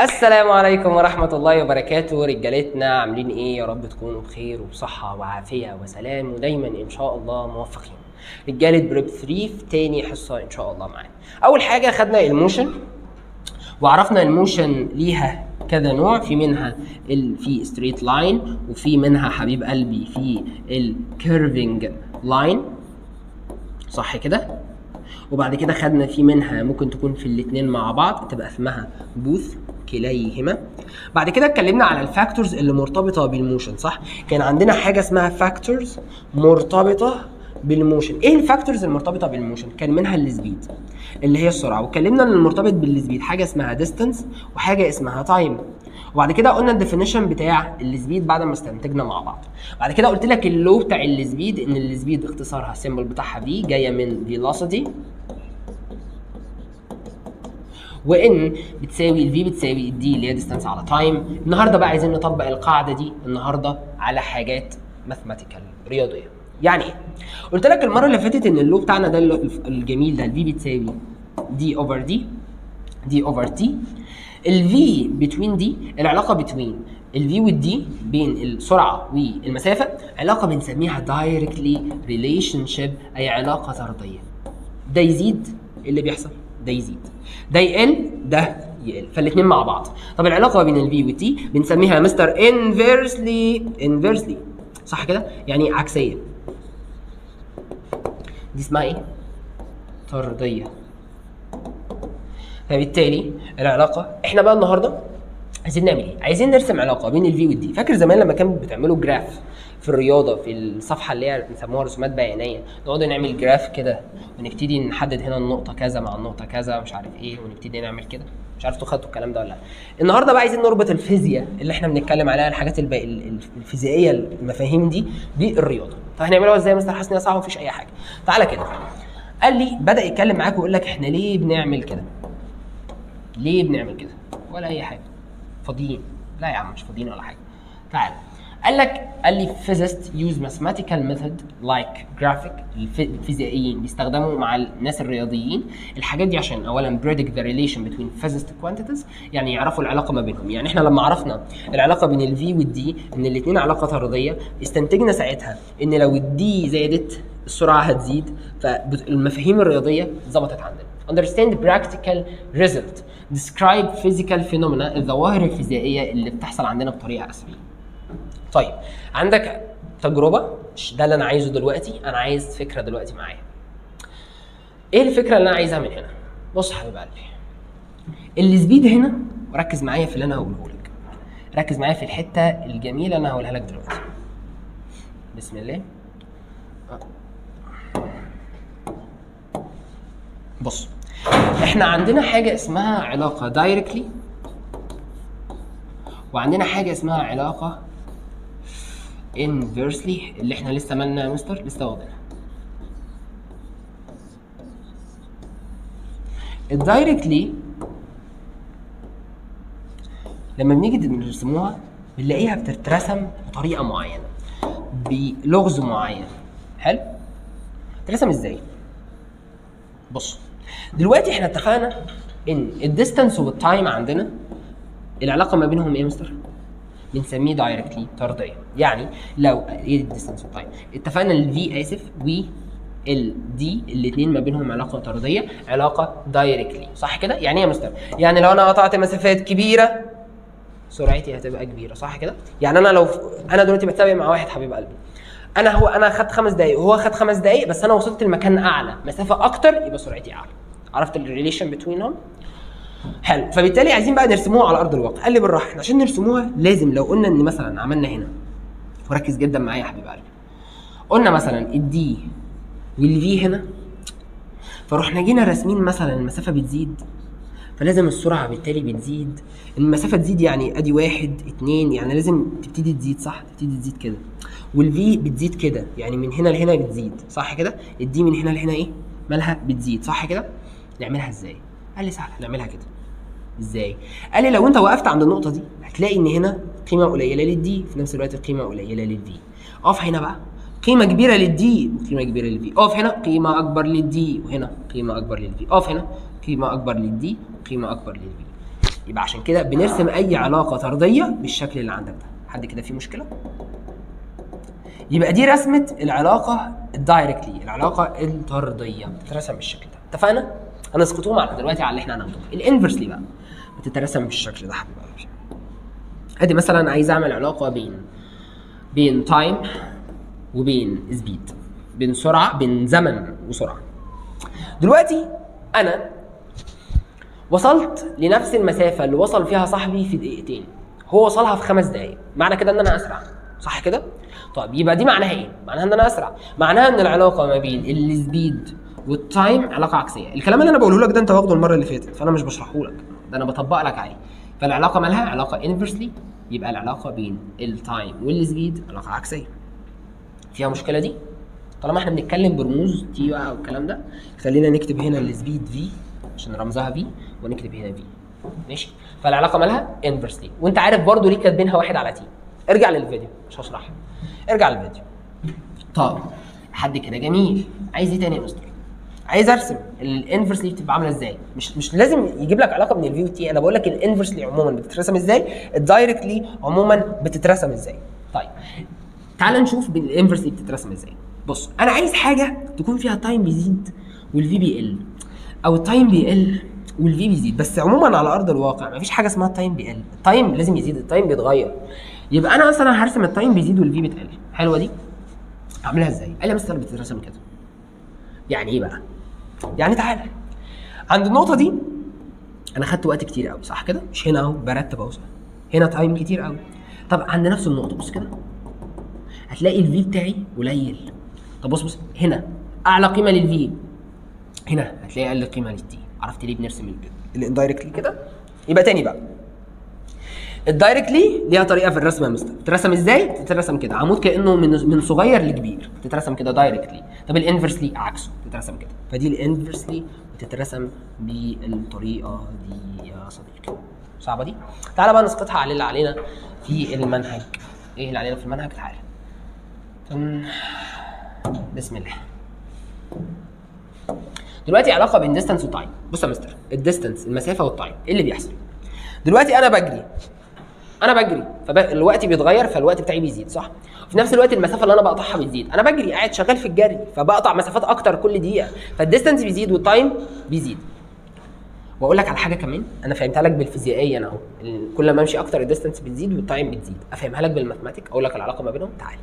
السلام عليكم ورحمة الله وبركاته. رجالتنا عاملين ايه؟ يا رب تكونوا بخير وبصحة وعافية وسلام، ودايما ان شاء الله موفقين. رجالة prep 3 في تاني حصة ان شاء الله معانا. اول حاجة خدنا ال motion، وعرفنا ال motion ليها كذا نوع، في منها في straight line، وفي منها حبيب قلبي في ال curving line، صح كده؟ وبعد كده خدنا في منها ممكن تكون في الاتنين مع بعض، تبقى اسمها both، كليهما. بعد كده اتكلمنا على ال factors اللي مرتبطة بال motion، صح؟ كان عندنا حاجة اسمها factors مرتبطة بال motion. ايه ال factors المرتبطة بال motion؟ كان منها ال speed اللي هي السرعة، واتكلمنا ان المرتبط بال speed حاجة اسمها distance وحاجه اسمها time. وبعد كده قلنا ال definition بتاع ال speed بعد ما استنتجنا مع بعض. بعد كده قلت لك ال law بتاع ال speed، ان ال speed اختصارها ال symbol بتاعها V، جاية من velocity، وان بتساوي ال V بتساوي ال D اللي هي distance على time. النهارده بقى عايزين نطبق القاعدة دي النهارده على حاجات mathematical رياضية. يعني ايه؟ قلت لك المرة اللي فاتت ان ال law بتاعنا ده الجميل ده، ال V بتساوي D over D، D over T. ال V between D، العلاقة between ال V وال D، بين السرعة والمسافة، علاقة بنسميها directly relationship، اي علاقة طرديه. ده يزيد اللي بيحصل ده يزيد، ده يقل ده يقل، فالاثنين مع بعض. طب العلاقة بين ال V وال T بنسميها مستر inversely، inversely صح كده؟ يعني عكسية. دي اسمها ايه؟ طرديه. فبالتالي العلاقة، احنا بقى النهارده عايزين نعمل ايه؟ عايزين نرسم علاقة بين ال V وال D. فاكر زمان لما كانوا بتعملوا graph في الرياضة في الصفحة اللي هي بنسموها رسومات بيانيه، نقعد نعمل graph كده ونبتدي نحدد هنا النقطة كذا مع النقطة كذا مش عارف ايه، ونبتدي نعمل كده. مش عارف انتوا خدتوا الكلام ده ولا لا. النهارده بقى عايزين نربط الفيزياء اللي احنا بنتكلم عليها، الحاجات الفيزيائية، المفاهيم دي بالرياضة. طب هنعملها ازاي يا مستر حسني؟ يا صعب، مفيش اي حاجة. تعالى كده، قال لي بدا يتكلم معاك ويقول لك احنا ليه بنعمل كده؟ ليه بنعمل كده؟ ولا اي حاجة. فاضيين؟ لا يا عم مش فاضيين ولا حاجة. تعال، قال لك، قال لي physicists use mathematical method like graphic. الفيزيائيين بيستخدموا مع الناس الرياضيين الحاجات دي عشان اولا predict the relation between physicist quantities، يعني يعرفوا العلاقة ما بينهم. يعني احنا لما عرفنا العلاقة بين ال V وال D ان الاثنين علاقة طرديه، استنتجنا ساعتها ان لو ال D زادت السرعة هتزيد، فالمفاهيم الرياضية ظبطت عندنا. understand practical result، describe physical phenomena، الظواهر الفيزيائية اللي بتحصل عندنا بطريقة اسرع. طيب عندك تجربه، مش ده اللي انا عايزه دلوقتي، انا عايز فكرة دلوقتي معايا. ايه الفكرة اللي انا عايزها من هنا؟ بص حبيب قلبي، ال speed هنا، وركز معايا في اللي انا هقوله لك، ركز معايا في الحتة الجميلة اللي انا هقولها لك دلوقتي. بسم الله. بص، احنا عندنا حاجة اسمها علاقة directly، وعندنا حاجة اسمها علاقة inversely اللي احنا لسه مالنا يا مستر، لسه واخدينها. ال directly لما بنيجي نرسموها بنلاقيها بتترسم بطريقة معينة، بلغز معين. حلو؟ ترسم ازاي؟ بص دلوقتي احنا اتفقنا ان ال distance وال time عندنا العلاقة ما بينهم ايه يا مستر؟ بنسميه directly طرديه. يعني لو ايه ال distance وال time؟ اتفقنا ال V اسف و ال D الاثنين ما بينهم علاقة طرديه، علاقة directly، صح كده؟ يعني ايه يا مستر؟ يعني لو انا قطعت مسافات كبيرة سرعتي هتبقى كبيرة، صح كده؟ يعني انا لو انا دلوقتي بتسابق مع واحد حبيب قلبي، انا خدت 5 دقائق وهو خد 5 دقائق، بس انا وصلت لمكان اعلى، مسافة اكتر، يبقى سرعتي اعلى. عرفت ال relation between هم؟ حلو. فبالتالي عايزين بقى نرسموها على ارض الواقع. قال لي بالراحة، احنا عشان نرسموها لازم لو قلنا ان مثلا عملنا هنا، وركز جدا معايا يا حبيب قلبي، قلنا مثلا ال D وال V هنا، فروحنا جينا راسمين مثلا المسافة بتزيد، فلازم السرعة بالتالي بتزيد. المسافة تزيد يعني ادي 1 2، يعني لازم تبتدي تزيد، صح؟ تبتدي تزيد كده، وال V بتزيد كده، يعني من هنا لهنا بتزيد، صح كده؟ ال D من هنا لهنا ايه؟ مالها؟ بتزيد، صح كده؟ نعملها ازاي؟ قال لي سهلة، نعملها كده. ازاي؟ قال لي لو انت وقفت عند النقطة دي هتلاقي ان هنا قيمة قليله لل D، في نفس الوقت قيمة قليله لل V. اقف هنا بقى قيمة كبيرة لل D وقيمه كبيرة لل V، اقف هنا قيمة اكبر لل D وهنا قيمة اكبر لل V، اقف هنا قيمة اكبر لل D قيمة اكبر لل V. يبقى عشان كده بنرسم اي علاقة طرديه بالشكل اللي عندك ده. حد كده فيه مشكلة؟ يبقى دي رسمه العلاقة ال directly، العلاقة الطرديه بتترسم بالشكل ده. اتفقنا؟ هنسقطوهم على دلوقتي على اللي احنا هناخده. ال inversely بقى بتترسم بالشكل ده حبيب قلبي. ادي مثلا عايز اعمل علاقة بين time وبين speed، بين سرعة، بين زمن وسرعة. دلوقتي انا وصلت لنفس المسافة اللي وصل فيها صاحبي في دقيقتين، هو وصلها في 5 دقائق، معنى كده ان انا اسرع، صح كده؟ طيب يبقى دي معناها ايه؟ معناها ان انا اسرع، معناها ان العلاقة ما بين ال speed وال time علاقة عكسية. الكلام اللي انا بقوله لك ده انت واخده المرة اللي فاتت، فانا مش بشرحه لك، ده انا بطبق لك عليه. فالعلاقه مالها؟ علاقة inversely، يبقى العلاقة بين ال time وال speed علاقة عكسية. فيها مشكلة دي؟ طالما احنا بنتكلم برموز t بقى والكلام ده، خلينا نكتب هنا ال speed v عشان رمزها v، ونكتب هنا v. ماشي؟ فالعلاقه مالها inversely، وانت عارف برضو ليه كاتبينها 1 على t. ارجع للفيديو مش هشرحها، ارجع للفيديو. طب لحد كده جميل. عايز ايه تاني يا مستر؟ عايز ارسم ال inversely بتبقى عامله ازاي. مش لازم يجيب لك علاقة بين ال v وال t، انا بقول لك ال inversely عموما بتترسم ازاي، ال directly عموما بتترسم ازاي. طيب تعال نشوف ال inversely بتترسم ازاي. بص انا عايز حاجة تكون فيها time بيزيد وال v بيقل، او ال time بيقل وال v بيزيد، بس عموما على ارض الواقع مفيش حاجة اسمها ال time بيقل، ال time لازم يزيد، ال time بيتغير. يبقى انا مثلا هرسم ال time بيزيد وال v بتقل. حلوة دي؟ اعملها ازاي؟ قال لي مثلا بتترسم كده. يعني ايه بقى؟ يعني تعالى عند النقطة دي انا خدت وقت كتير قوي، صح كده؟ مش هنا اهو برتب اهو، صح؟ هنا time كتير قوي. طب عند نفس النقطة بص كده هتلاقي ال v بتاعي قليل. طب بص هنا اعلى قيمة لل v، هنا هتلاقي اقل قيمة لل t. عرفت ليه بنرسم ال indirectly كده؟ يبقى تاني بقى ال directly ليها طريقه في الرسم يا مستر. بتترسم ازاي؟ بتترسم كده عمود كانه من صغير لكبير، بتترسم كده directly. طب ال inversely عكسه، بتترسم كده. فدي ال inversely بتترسم بالطريقة دي يا صديقي. صعبة دي؟ تعالى بقى نسقطها على اللي علينا في المنهج. ايه اللي علينا في المنهج؟ تعالى. بسم الله. دلوقتي علاقة بين distance و time. بص يا مستر، ال distance المسافة وال time، ايه اللي بيحصل؟ دلوقتي انا بجري، فالوقت بيتغير، فالوقت بتاعي بيزيد، صح؟ وفي نفس الوقت المسافة اللي انا بقطعها بتزيد. انا بجري قاعد شغال في الجري، فبقطع مسافات اكتر كل دقيقة، فال distance بيزيد وال time بيزيد. واقول لك على حاجة كمان انا فهمتها لك بالفيزيائيه انا اهو، كل ما امشي اكتر ال distance بتزيد وال time بتزيد. افهمها لك بال mathematic، اقول لك العلاقة ما بينهم. تعالى،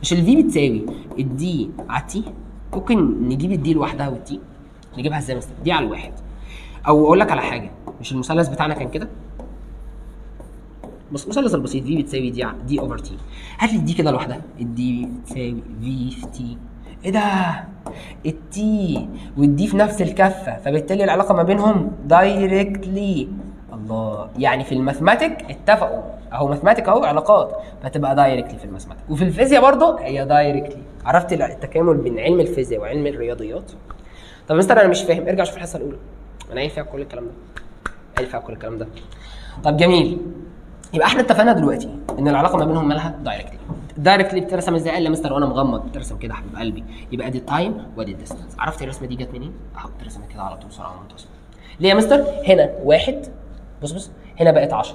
مش ال v بتساوي ال d على ال t؟ ممكن نجيب ال d لوحدها وال t نجيبها ازاي مثلا؟ d على الواحد. او اقول لك على حاجة، مش المثلث بتاعنا كان كده؟ بص المثلث البسيط v بتساوي d over t. هات لي ال d كده لوحدها، ال d بتساوي v في t. ايه ده؟ ال t وال d في نفس الكفة، فبالتالي العلاقة ما بينهم directly. الله، يعني في ال mathematic اتفقوا اهو، mathematic اهو علاقات، فتبقى directly في ال mathematic، وفي الفيزياء برضه هي directly. عرفت التكامل بين علم الفيزياء وعلم الرياضيات؟ طب مستر انا مش فاهم، ارجع شوف الحصة الاولى، انا قايل فيها كل الكلام ده، قايل فيها كل الكلام ده. طب جميل، يبقى احنا اتفقنا دلوقتي ان العلاقة ما بينهم مالها directly. directly بترسم ازاي؟ قال لي مستر وانا مغمض بترسم كده حبيب قلبي. يبقى دي ال time وادي ال distance. عرفت الرسمة دي جت منين؟ اهو اترسمت كده على طول بسرعة منتصف. ليه يا مستر؟ هنا واحد، بص هنا بقت 10،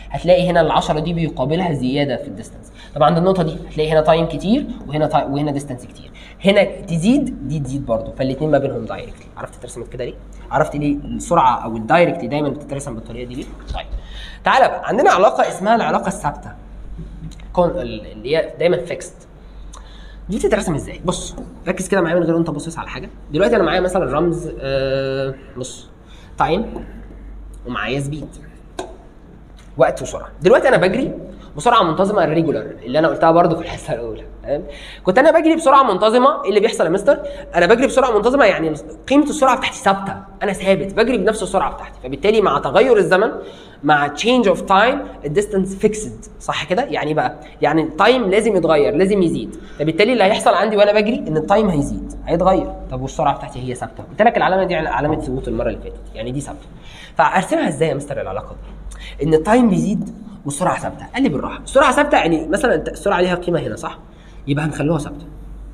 هتلاقي هنا ال 10 دي بيقابلها زيادة في ال distance. طب عند النقطة دي هتلاقي هنا time كتير وهنا time وهنا distance كتير، هنا تزيد دي تزيد برضه، فالاثنين ما بينهم directly. عرفت اترسمت كده ليه؟ عرفت ليه السرعة او ال directly دايما بتترسم بالطريقة دي ليه؟ طيب تعالى بقى عندنا علاقة اسمها العلاقة الثابتة اللي هي دايما fixed. دي بتترسم ازاي؟ بص ركز كده معايا من غير انت باصص على حاجة. دلوقتي انا معايا مثلا رمز بص time ومعايا speed، وقت وسرعة. دلوقتي انا بجري بسرعة منتظمة ال regular اللي انا قلتها برده في الحصة الاولى، تمام؟ كنت انا بجري بسرعة منتظمة، ايه اللي بيحصل يا مستر؟ انا بجري بسرعة منتظمة يعني قيمة السرعة بتاعتي ثابتة، انا ثابت بجري بنفس السرعة بتاعتي، فبالتالي مع تغير الزمن مع change of time ال distance fixed، صح كده؟ يعني ايه بقى؟ يعني ال time لازم يتغير، لازم يزيد، فبالتالي اللي هيحصل عندي وانا بجري ان ال time هيزيد، هيتغير. طب والسرعة بتاعتي هي ثابتة، قلت لك العلامة دي علامة ثبوت المرة اللي فاتت، يعني دي ثابتة. فارسمها ازاي يا مستر العلاقة دي؟ ان ال time بيزيد والسرعة ثابتة. قال لي بالراحة، السرعة ثابتة يعني مثلا السرعة ليها قيمة هنا صح؟ يبقى هنخلوها ثابتة.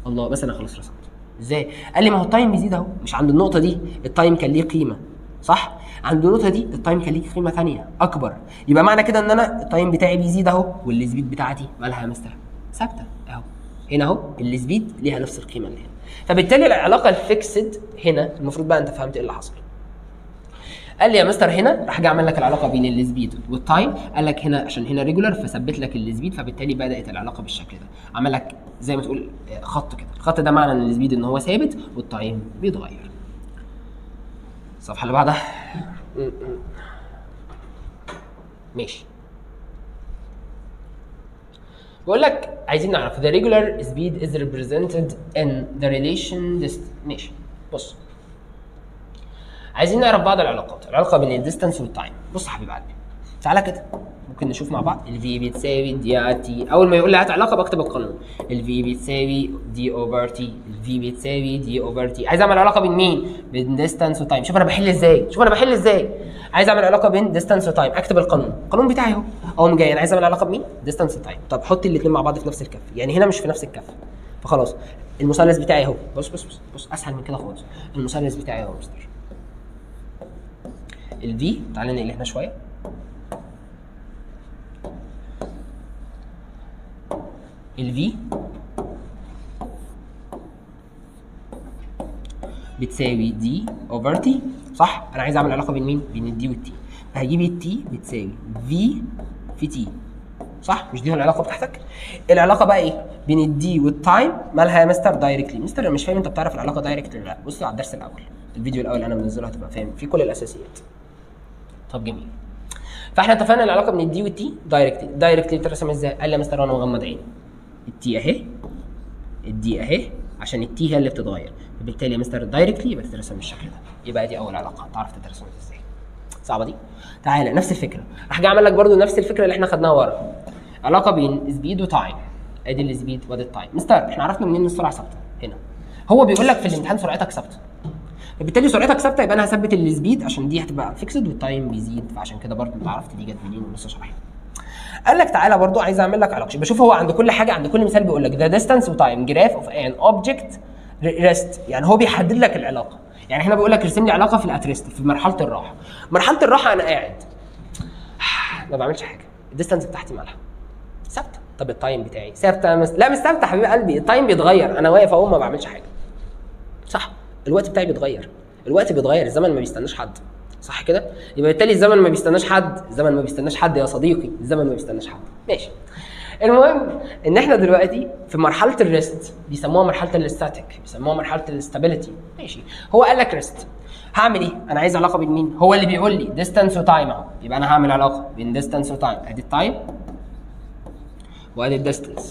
الله، بس انا خلاص رسمت. ازاي؟ قال لي ما هو ال time بيزيد اهو، مش عند النقطة دي ال time كان ليه قيمة صح؟ عند النقطة دي ال time كان ليه قيمة ثانية اكبر، يبقى معنى كده ان انا ال time بتاعي بيزيد اهو، وال speed بتاعتي مالها يا مستر؟ ثابتة اهو. هنا اهو ال speed ليها نفس القيمة اللي هنا، فبالتالي العلاقة ال fixed هنا المفروض بقى انت فهمت ايه اللي حصل. قال لي يا مستر هنا راح جاي اعمل لك العلاقة بين ال speed وال time، قال لك هنا عشان هنا regular فثبت لك ال speed، فبالتالي بدات العلاقة بالشكل ده، عمل لك زي ما تقول خط كده، الخط ده معنى ان ال speed ان هو ثابت وال time بيتغير. الصفحة اللي بعدها ماشي، بيقول لك عايزين نعرف the regular speed is represented in the relation distance. ماشي، بص عايزين نعرف بعض العلاقات، العلاقة بين ال distance وال time. بص يا حبيب قلبي تعالى كده ممكن نشوف مع بعض ال V بتساوي d على t، اول ما يقول لي هات علاقة بكتب القانون، ال V بتساوي d over t، ال V بتساوي d over t. عايز اعمل علاقة بين مين؟ بين distance و time. شوف انا بحل ازاي، شوف انا بحل ازاي. عايز اعمل علاقة بين distance و time، اكتب القانون، القانون بتاعي اهو، اقوم جاي انا عايز اعمل علاقة بمين؟ distance و time. طب حط الاثنين مع بعض في نفس الكف، يعني هنا مش في نفس الكف، فخلاص المثلث بتاعي اهو. بص بص بص بص اسهل من كده خالص، المثلث بتاعي اهو يا مستر. ال V تعالى نقل هنا شوية، ال V بتساوي d over t، صح؟ انا عايز اعمل علاقة بين مين؟ بين ال d وال t، فهجيب ال t بتساوي V في t، صح؟ مش دي العلاقة بتاعتك؟ العلاقة بقى ايه؟ بين ال d وال time مالها يا مستر؟ directly. مستر انا مش فاهم انت بتعرف العلاقة directly ولا لا؟ بص على الدرس الاول، الفيديو الاول انا منزله هتبقى فاهم في كل الاساسيات. طب جميل، فاحنا اتفقنا العلاقة بين ال d وال t directly. directly بترسم ازاي؟ قال لي يا مستر وانا مغمض عيني، ال t اهي، ال d اهي، عشان ال t هي اللي بتتغير، فبالتالي يا مستر directly يبقى تترسم بالشكل ده. يبقى دي اول علاقة تعرف تترسم ازاي. صعبة دي؟ تعالى نفس الفكرة، راح جاي اعمل لك برده نفس الفكرة اللي احنا خدناها ورا، علاقة بين speed و time. ادي ال speed وادي ال time. مستر احنا عرفنا منين ان السرعة ثابتة؟ هنا هو بيقول لك في الامتحان سرعتك ثابتة، فبالتالي سرعتك ثابتة يبقى انا هثبت ال speed عشان دي هتبقى fixed وال time بيزيد، فعشان كده برده انت عرفت دي جت منين ولسه شارحها. قال لك تعالى برضو عايز اعمل لك علاقة، بشوف هو عند كل حاجة عند كل مثال بيقول لك the distance و time graph of an object rest، يعني هو بيحدد لك العلاقة. يعني هنا بيقول لك ارسم لي علاقة في ال at rest في مرحلة الراحة. مرحلة الراحة انا قاعد ما بعملش حاجة، ال distance بتاعتي مالها؟ ثابتة. طب ال time بتاعي ثابتة؟ لا مش ثابتة حبيب قلبي، ال time بيتغير، انا واقف اهو ما بعملش حاجة، صح؟ الوقت بتاعي بيتغير، الوقت بيتغير، الزمن ما بيستناش حد، صح كده؟ يبقى بالتالي الزمن ما بيستناش حد، الزمن ما بيستناش حد يا صديقي، الزمن ما بيستناش حد. ماشي. المهم ان احنا دلوقتي في مرحلة ال rest، بيسموها مرحلة ال static، بيسموها مرحلة ال stability. ماشي. هو قال لك rest، هعمل ايه؟ انا عايز علاقة بين مين؟ هو اللي بيقول لي distance و time اهو، يبقى انا هعمل علاقة بين distance و time، ادي ال time وادي ال distance.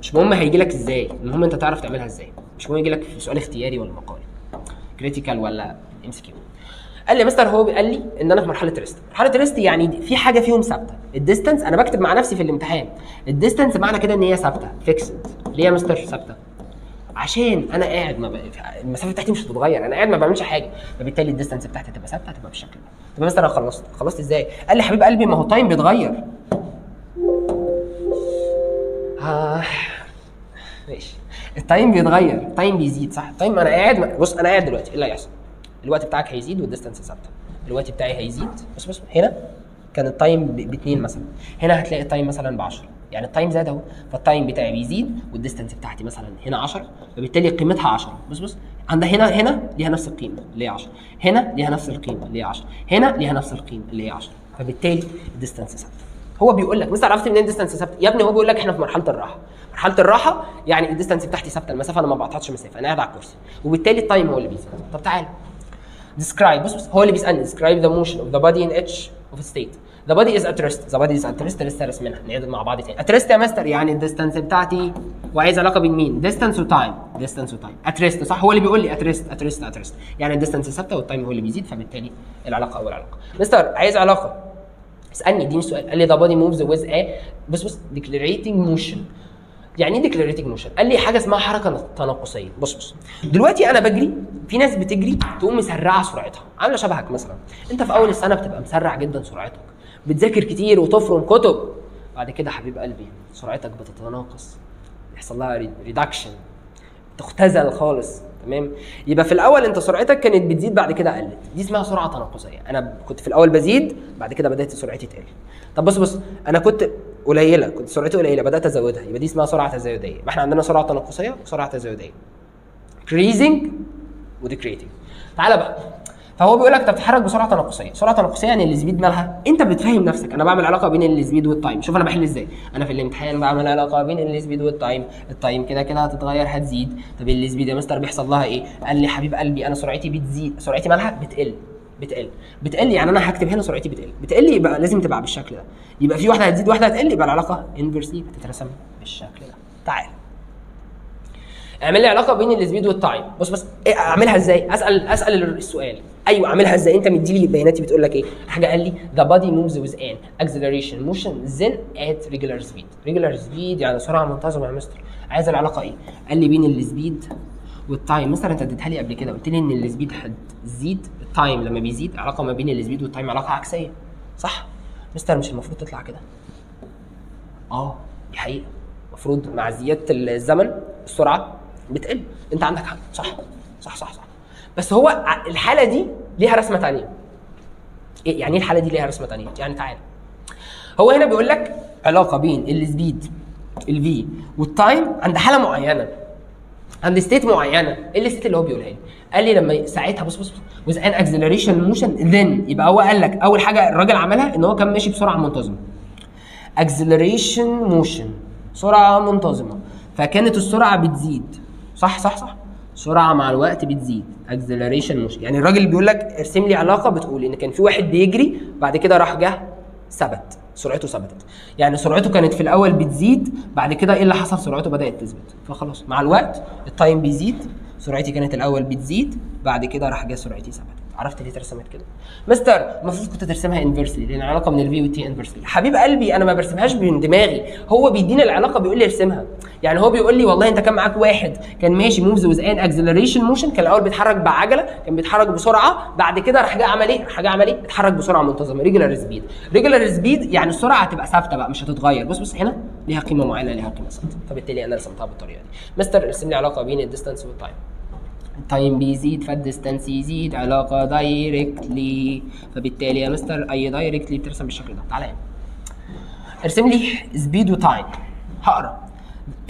مش مهم هيجي لك ازاي، المهم انت تعرف تعملها ازاي، مش مهم يجي لك في سؤال اختياري ولا مقالي، critical ولا MCQ. قال لي يا مستر، هو قال لي ان انا في مرحلة rest. مرحلة rest يعني في حاجة فيهم ثابتة، ال distance انا بكتب مع نفسي في الامتحان ال distance معنى كده ان هي ثابتة fixed. ليه يا مستر ثابتة؟ عشان انا قاعد ما المسافة بتاعتي مش هتتغير، انا قاعد ما بعملش حاجة، فبالتالي ال distance بتاعتي هتبقى ثابتة، هتبقى بالشكل ده. طب يا مستر انا خلصت، خلصت ازاي؟ قال لي حبيب قلبي ما هو time بيتغير. ماشي، ال time بيتغير، ال time بيزيد، صح؟ ال time انا قاعد، بص انا قاعد دلوقتي ايه اللي هيحصل؟ الوقت بتاعك هيزيد وال distance ثابتة، الوقت بتاعي هيزيد، بص بص هنا كان ال time ب2 مثلا، هنا هتلاقي ال time مثلا ب10، يعني ال time زاد اهو، فال time بتاعي بيزيد وال distance بتاعتي مثلا هنا 10، فبالتالي قيمتها 10. بص بص عندها هنا، هنا ليها نفس القيمة اللي هي 10، هنا ليها نفس القيمة اللي هي 10، هنا ليها نفس القيمة اللي هي 10، فبالتالي ال distance ثابتة. هو بيقول لك مستر عرفت منين distance ثابتة؟ يا ابني هو بيقول لك احنا في مرحلة الراحة، مرحلة الراحة يعني ال distance بتاعتي ثابتة، المسافة انا ما بقطعش مسافة، انا قاعد على الكرسي، وبالتالي ال time هو اللي بيزيد. طب تعالى describe، بص بص هو اللي بيسالني describe the motion of the body in each of state. The body is at rest. The body is at rest لسه رسمينها، نعيد مع بعض تاني. At rest يا مستر يعني ال distance بتاعتي، وعايز علاقة بين مين؟ distance و time، distance و time. At rest صح، هو اللي بيقول لي at rest at rest at rest، يعني ال distance ثابتة وال time هو اللي بيزيد، فبالتالي العلاقة اول علاقة. مستر عايز علاقة، اسالني اديني سؤال. قال لي the body moves with a، بص بص decelerating motion. يعني ايه decelerating motion؟ قال لي حاجة اسمها حركة تناقصيه. بص بص دلوقتي انا بجري، في ناس بتجري تقوم مسرعة سرعتها، عامله شبهك مثلا، انت في اول السنة بتبقى مسرع جدا سرعتك، بتذاكر كتير وتفرم كتب، بعد كده حبيب قلبي سرعتك بتتناقص، يحصل لها reduction، تختزل خالص. تمام؟ يبقى في الاول انت سرعتك كانت بتزيد بعد كده قلت، دي اسمها سرعة تناقصيه. انا كنت في الاول بزيد بعد كده بدات سرعتي تقل. طب بص انا كنت قليله، كنت سرعتي قليله بدات ازودها، يبقى دي اسمها سرعة تزايديه. يبقى احنا عندنا سرعة تناقصيه وسرعة تزايديه، increasing و decreasing. تعالى بقى، فهو بيقول لك انت بتتحرك بسرعة تناقصيه، سرعة تناقصيه يعني ال speed مالها؟ انت بتفهم نفسك، انا بعمل علاقة بين ال speed وال time، شوف انا بحل ازاي. انا في الامتحان بعمل علاقة بين ال speed وال time، ال time كده كده هتتغير هتزيد. طب ال speed يا مستر بيحصل لها ايه؟ قال لي حبيب قلبي انا سرعتي بتزيد، سرعتي مالها؟ بتقل بتقل بتقل، يعني انا هكتب هنا سرعتي بتقل بتقل، يبقى لازم تبقى بالشكل ده، يبقى في واحدة هتزيد واحدة هتقل، يبقى العلاقة inversely هتترسم بالشكل ده. تعال اعمل لي علاقة بين ال speed وال time. بص إيه اعملها ازاي؟ اسال السؤال. ايوه اعملها ازاي؟ انت مديلي بياناتي بتقول لك ايه؟ حاجة قال لي the body moves with an acceleration motion then at regular speed. regular speed يعني سرعة منتظمة يا مستر. عايز العلاقة ايه؟ قال لي بين ال speed وال time. مستر انت اديتها لي قبل كده، قلت لي ان ال speed هتزيد، ال time لما بيزيد علاقة ما بين ال speed وال time علاقة عكسية، صح؟ مستر مش المفروض تطلع كده؟ اه دي حقيقة، المفروض مع زيادة الزمن السرعة بتقل. انت عندك حق، صح صح صح صح. بس هو الحالة دي ليها رسمه ثانية. ايه يعني ايه الحالة دي ليها رسمه ثانية؟ يعني تعالى، هو هنا بيقول لك علاقة بين ال speed ال V وال time عند حاله معينة، عند state معينة. ايه ال state اللي هو بيقولها لي؟ قال لي لما ساعتها بص with an acceleration motion then. يبقى هو قال لك اول حاجة الراجل عملها ان هو كان ماشي بسرعة منتظمة، acceleration motion سرعة منتظمة، فكانت السرعة بتزيد، صح صح صح، سرعة مع الوقت بتزيد، acceleration motion. يعني الراجل بيقول لك ارسم لي علاقة بتقول ان كان في واحد بيجري بعد كده راح جه ثبت، سرعته ثبتت، يعني سرعته كانت في الاول بتزيد بعد كده ايه اللي حصل؟ سرعته بدات تثبت. فخلاص مع الوقت ال time بيزيد، سرعتي كانت الاول بتزيد بعد كده راح جه سرعتي ثبتت. عرفت ليه اترسمت كده؟ مستر المفروض كنت ترسمها inversely لان العلاقة من ال V وال T inversely. حبيب قلبي انا ما برسمهاش من دماغي، هو بيديني العلاقة بيقول لي ارسمها. يعني هو بيقول لي والله انت كان معاك واحد كان ماشي moves with an acceleration motion، كان الاول بيتحرك بعجله، كان بيتحرك بسرعة، بعد كده راح جه عمل ايه؟ راح جه عمل ايه؟ اتحرك بسرعة منتظمة، regular speed. regular speed يعني السرعة هتبقى ثابتة بقى مش هتتغير. بص هنا ليها قيمة معينة، ليها قيمة ثابتة، فبالتالي انا رسمتها بالطريقة دي. مستر ارسم لي علاقة بين ال distance وال time. ال time بيزيد فال distance يزيد، علاقة directly، فبالتالي يا مستر اي directly بترسم بالشكل ده. تعالى هنا ارسم لي speed و time. هقرا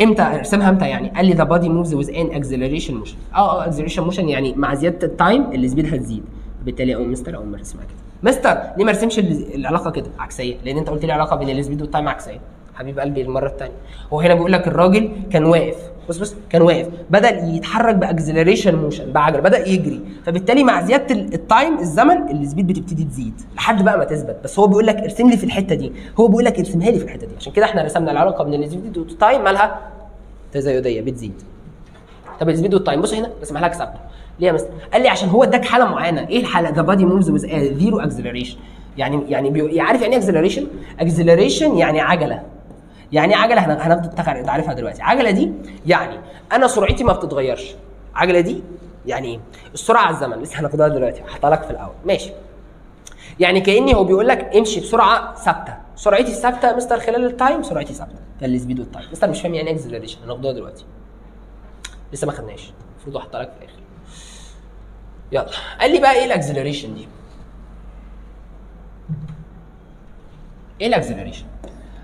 امتى ارسمها امتى يعني؟ قال لي the body moves with an acceleration motion. Acceleration motion يعني مع زيادة ال time ال speed هتزيد، فبالتالي اقوم مستر اقوم ارسمها كده. مستر ليه ما ارسمش العلاقة كده عكسية؟ لان انت قلت لي علاقة بين ال speed وال time عكسية. حبيب قلبي المرة الثانية هو هنا بيقول لك الراجل كان واقف، بص كان واقف، بدا يتحرك ب acceleration motion بعجله، بدا يجري، فبالتالي مع زيادة ال time الزمن ال speed بتبتدي تزيد لحد بقى ما تثبت. بس هو بيقول لك ارسم لي في الحتة دي، هو بيقول لك ارسمها لي في الحتة دي، عشان كده احنا رسمنا العلاقة بين ال speed وال time مالها تزايديه بتزيد. طب ال speed وال time بص هنا رسمها لك ثابتة ليه يا مستر؟ قال لي عشان هو اداك حاله معينة. ايه الحالة؟ the body moves with zero acceleration. يعني عارف يعني ايه acceleration؟ Acceleration يعني عجله. يعني ايه عجله؟ هناخد تعريفها دلوقتي. عجله دي يعني انا سرعتي ما بتتغيرش. عجله دي يعني ايه؟ السرعة على الزمن، لسه هناخدها دلوقتي، هحطها لك في الاول. ماشي. يعني كاني هو بيقول لك امشي بسرعة ثابتة، سرعتي الثابتة مستر خلال ال time سرعتي ثابتة، ده ال speed وال time. مستر مش فاهم يعني ايه acceleration، هناخدوها دلوقتي. لسه ما خدناش، المفروض احطها لك في الاخر. يلا قال لي بقى ايه ال acceleration دي؟ ايه ال acceleration؟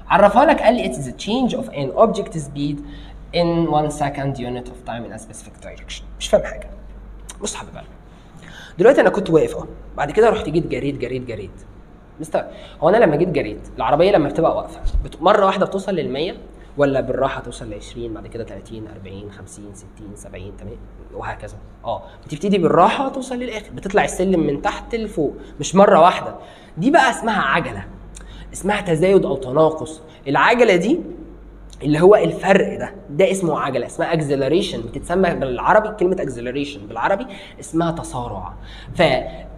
عرفها لك، قال لي it's the change of an object speed in 1 second unit of time in a specific direction. مش فاهم حاجة. بص حبيب قلبي، دلوقتي انا كنت واقف اهو، بعد كده رحت جيت جريت جريت جريت. مستر هو انا لما جيت جريت العربية لما بتبقى واقفة مرة واحدة بتوصل لل100 ولا بالراحة توصل ل 20 بعد كده 30 40 50 60 70 80 وهكذا؟ بتبتدي بالراحة توصل للاخر، بتطلع السلم من تحت لفوق مش مرة واحدة. دي بقى اسمها عجله، اسمها تزايد او تناقص. العجلة دي اللي هو الفرق ده، ده اسمه عجله، اسمها acceleration، بتتسمى بالعربي كلمة acceleration بالعربي اسمها تسارع. ف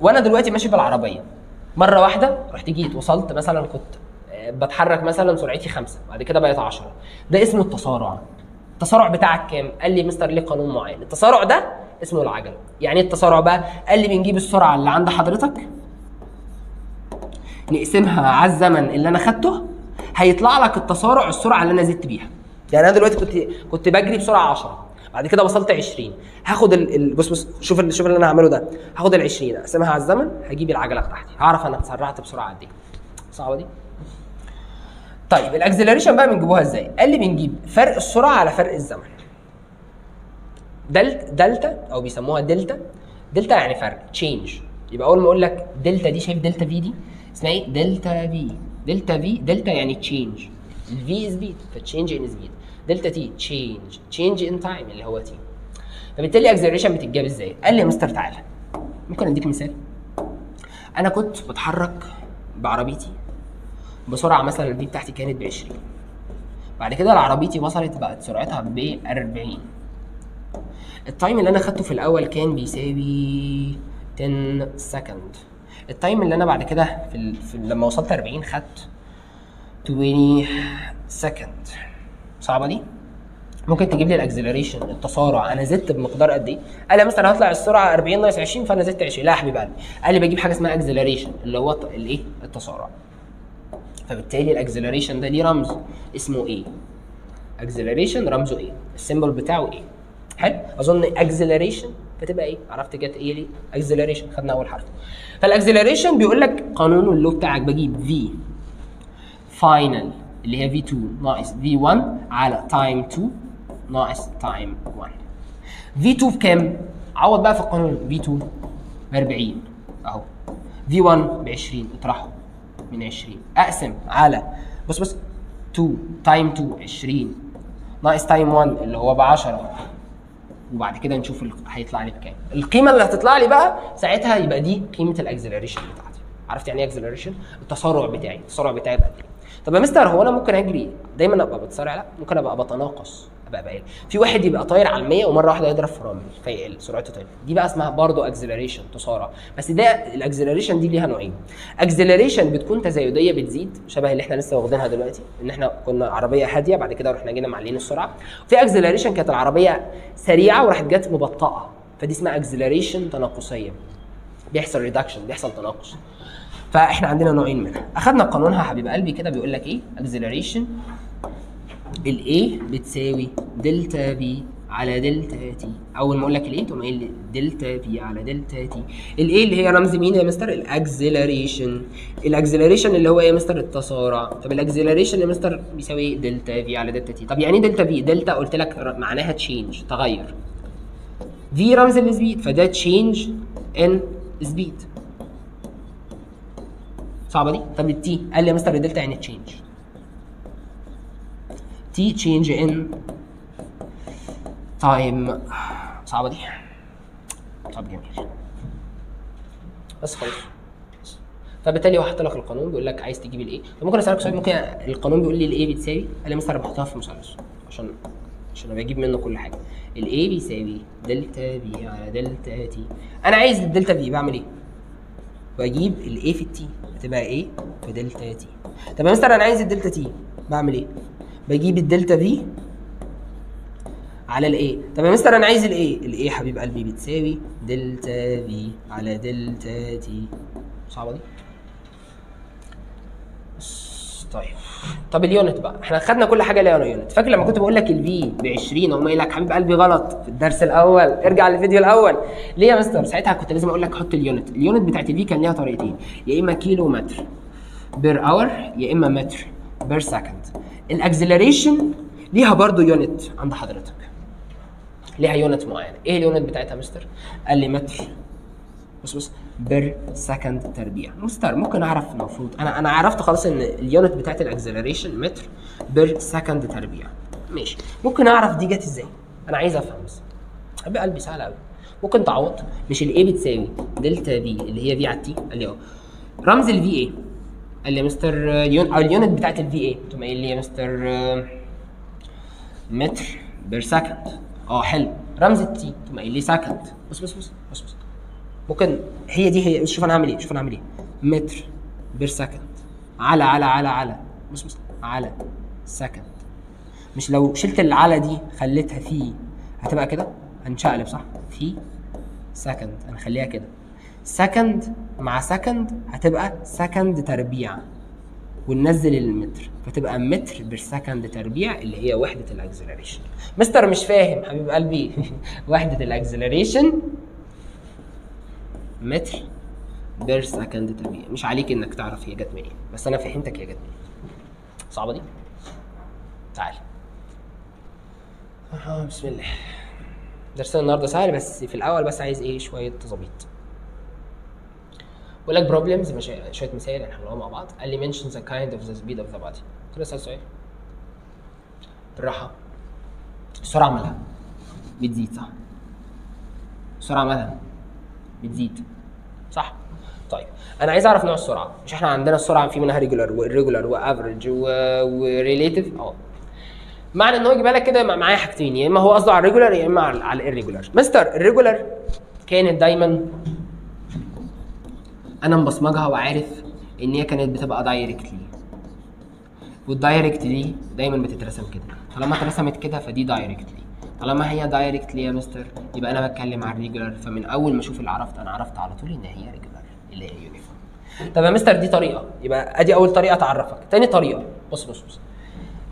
وانا دلوقتي ماشي بالعربية مرة واحدة رحت جيت وصلت مثلا، كنت بتحرك مثلا سرعتي 5 بعد كده بقت 10، ده اسمه التسارع. التسارع بتاعك كام؟ قال لي مستر ليه قانون معين، التسارع ده اسمه العجلة. يعني ايه التسارع بقى؟ قال لي بنجيب السرعة اللي عند حضرتك نقسمها على الزمن اللي انا خدته، هيطلع لك التسارع السرعة اللي انا زدت بيها. يعني انا دلوقتي كنت بجري بسرعة 10، بعد كده وصلت 20، هاخد بص بص شوف شوف اللي انا هعمله ده، هاخد ال 20 اقسمها على الزمن، هجيب العجلة بتاعتي، هعرف انا اتسرعت بسرعة قد ايه. صعبة دي؟ طيب ال acceleration بقى بنجيبوها ازاي؟ قال لي بنجيب فرق السرعة على فرق الزمن. دلتا او بيسموها delta، delta يعني فرق، change. يبقى اول ما اقول لك دلتا دي، شايف delta V دي اسمها ايه؟ delta V، delta V، delta يعني change، ال V speed، ف change in speed، delta T change، change in time اللي هو T. فبالتالي acceleration بتتجاب ازاي؟ قال لي يا مستر تعالى ممكن اديك مثال. انا كنت بتحرك بعربيتي بسرعة مثلا ال V بتاعتي كانت ب 20، بعد كده عربيتي وصلت بقت سرعتها ب 40. ال time اللي انا خدته في الاول كان بيساوي 10 second، ال time اللي انا بعد كده في لما وصلت 40 خدت 20 second. صعبة دي؟ ممكن تجيب لي ال acceleration، التسارع، انا زدت بمقدار قد ايه؟ قال لي مثلا هطلع السرعة 40 ناقص 20 فانا زدت 20. لا يا حبيب قلبي، قال لي بجيب حاجة اسمها acceleration اللي هو الايه؟ التسارع. فبالتالي ال acceleration ده ليه رمز اسمه a؟ acceleration رمزه a؟ ال symbol بتاعه a؟ حلو، اظن acceleration فتبقى a؟ عرفت جت ايه ليه؟ acceleration خدنا اول حرف. فال acceleration بيقول لك قانون ال law بتاعك، بجيب V final اللي هي V2 ناقص V1 على time 2 ناقص time 1. V2 بكام؟ عوض بقى في القانون، V2 ب 40 اهو، V1 ب 20، اطرحه من 20، اقسم على بص بص 2 time 2 20 ناقص time 1 اللي هو ب 10، وبعد كده نشوف هيطلع لي بكام. القيمة اللي هتطلع لي بقى ساعتها يبقى دي قيمة ال acceleration بتاعتي. عرفت يعني ايه acceleration؟ التسارع بتاعي، التسارع بتاعي بقى قد ايه. طب يا مستر هو انا ممكن اجري دايما ابقى بتسارع؟ لا، ممكن ابقى بتناقص، ابقى بقل. في واحد يبقى طاير على 100 ومرة واحدة يضرب فرامل فيقل سرعته تقل، دي بقى اسمها برضه acceleration، تسارع. بس ده ال acceleration دي ليها نوعين. acceleration بتكون تزايديه بتزيد شبه اللي احنا لسه واخدينها دلوقتي، ان احنا كنا عربية هادية بعد كده رحنا جينا معلين السرعة. في acceleration كانت العربية سريعة وراحت جت مبطئه، فدي اسمها acceleration تناقصيه، بيحصل reduction، بيحصل تناقص. فاحنا عندنا نوعين منها، اخدنا قانونها حبيب قلبي كده، بيقول لك ايه؟ acceleration ال A بتساوي delta V على delta T. اول ما اقول لك ال A تقوم قايل لي delta V على delta T. ال A اللي هي رمز مين يا مستر؟ ال acceleration. ال acceleration اللي هو ايه يا مستر؟ التسارع. طب ال acceleration يا مستر بيساوي delta V على delta T. طب يعني ايه delta V؟ delta قلت لك معناها change، تغير. V رمز ال speed، فده change in speed. صعبة دي؟ طب ال T قال لي يا مستر الدلتا يعني change، T change in time. صعبة دي؟ طب جميل، بس خلاص. فبالتالي هو حاطط لك القانون بيقول لك عايز تجيب ال A. طب ممكن اسالك سؤال؟ ممكن القانون بيقول لي ال A بتساوي، قال لي مستر بحطها في مثلث عشان انا بجيب منه كل حاجة. ال A بيساوي delta V على delta T. انا عايز ال delta V، بعمل ايه؟ بجيب ال A في ال T، هتبقى A في delta T. طب يا مستر انا عايز ال delta T، بعمل ايه؟ بجيب ال delta V على ال A. طب يا مستر انا عايز ال A، ال A حبيب قلبي بتساوي delta V على delta T. صعبة دي؟ طيب طب ال unit بقى، احنا خدنا كل حاجة ليها unit. فاكر لما كنت بقول لك ال V ب 20 اقوم قايل لك حبيب قلبي غلط في الدرس الاول، ارجع للفيديو الاول. ليه يا مستر؟ ساعتها كنت لازم اقول لك حط ال unit. ال unit بتاعت ال V كان ليها طريقتين، يا اما كيلو متر per hour يا اما متر per second. ال acceleration ليها برضو unit عند حضرتك، ليها unit معينة. ايه ال unit بتاعتها يا مستر؟ قال لي متر بص بص per second تربيع. مستر ممكن اعرف المفروض انا عرفت خلاص ان ال unit بتاعت ال acceleration متر per second تربيع، ماشي. ممكن اعرف دي جت ازاي؟ انا عايز افهم بس. حبيب قلبي سهلة قوي، ممكن تعوض. مش ال A بتساوي delta V اللي هي V على ال T؟ قال لي اه. رمز ال V ايه؟ قال لي يا مستر او ال unit بتاعت ال V ايه؟ تقوم قايل لي يا مستر متر per second. اه حلو. رمز ال T تقوم قايل لي second. بص بص بص بص بص، ممكن هي دي هي. شوف انا هعمل ايه، شوف انا هعمل ايه. متر per second على على على على بص بص على second. مش لو شلت العلى دي خليتها في هتبقى كده، هنشقلب صح؟ في second هنخليها كده، second مع second هتبقى second تربيع، وننزل المتر، فتبقى متر per second تربيع اللي هي وحده ال acceleration. مستر مش فاهم حبيب قلبي. وحده ال acceleration متر per second تربيع، مش عليك انك تعرف هي جت منين، بس انا فهمتك هي جت منين. صعبة دي؟ تعال. بسم الله. درسنا النهارده سهل، بس في الاول بس عايز ايه؟ شوية تظابيط. بقول لك problems، شوية مسائل هنحلوها مع بعض. قال لي mention the kind of the speed of the body. كده اسال سؤال بالراحة. السرعة مالها؟ بتزيد صح؟ السرعة مالها؟ بتزيد صح؟ طيب انا عايز اعرف نوع السرعة، مش احنا عندنا السرعة في منها regular و irregular و average و relative؟ معنى ان هو يجيبها لك كده معايا حاجتين، يا اما هو قصده على ال regular يا اما على ال irregular. مستر ال regular كانت دايما انا مبصمجها وعارف ان هي كانت بتبقى directly، وال directly دايما بتترسم كده، طالما اترسمت كده فدي directly، طالما هي directly يا مستر يبقى انا بتكلم على ال regular. فمن اول ما اشوف اللي عرفت، انا عرفت على طول ان هي regular اللي هي uniform. طب يا مستر دي طريقه، يبقى ادي اول طريقه تعرفك. تاني طريقه، بص بص بص،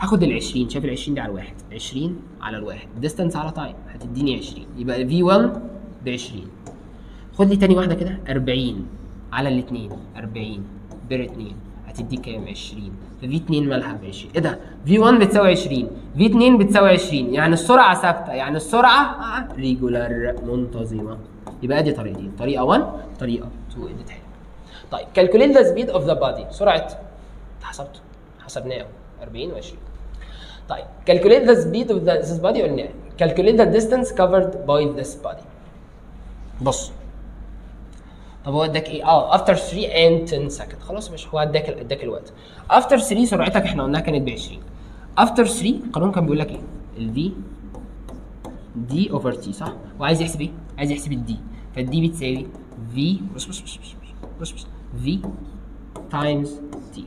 هاخد ال 20، شايف ال 20 دي على الواحد، 20 على الواحد، distance على time هتديني 20، يبقى V 1 ب 20. خد لي تاني واحدة كده، 40 على الاثنين، 40 per 2 هتديك كام؟ 20. ف V 2 مالها؟ ب 20. ايه ده؟ V 1 بتساوي 20، V 2 بتساوي 20، يعني السرعة ثابتة، يعني السرعة regular منتظمة. يبقى ادي طريقتين، طريقه 1 طريقه 2 اللي تحل. طيب calculate the speed of the body، سرعة حسبته، حسبناه 40 و20. طيب calculate the speed of this body، قلنا calculate the distance covered by this body. بص طب هو اداك ايه؟ after 3 and 10 second. خلاص مش هو اداك الوقت. after 3 سرعتك احنا قلناها كانت ب 20. after 3 القانون كان بيقول لك ايه؟ ال v d over t صح؟ وعايز يحسب ايه؟ عايز يحسب ال d، فال d بتساوي v بص بص بص بص بص v times t.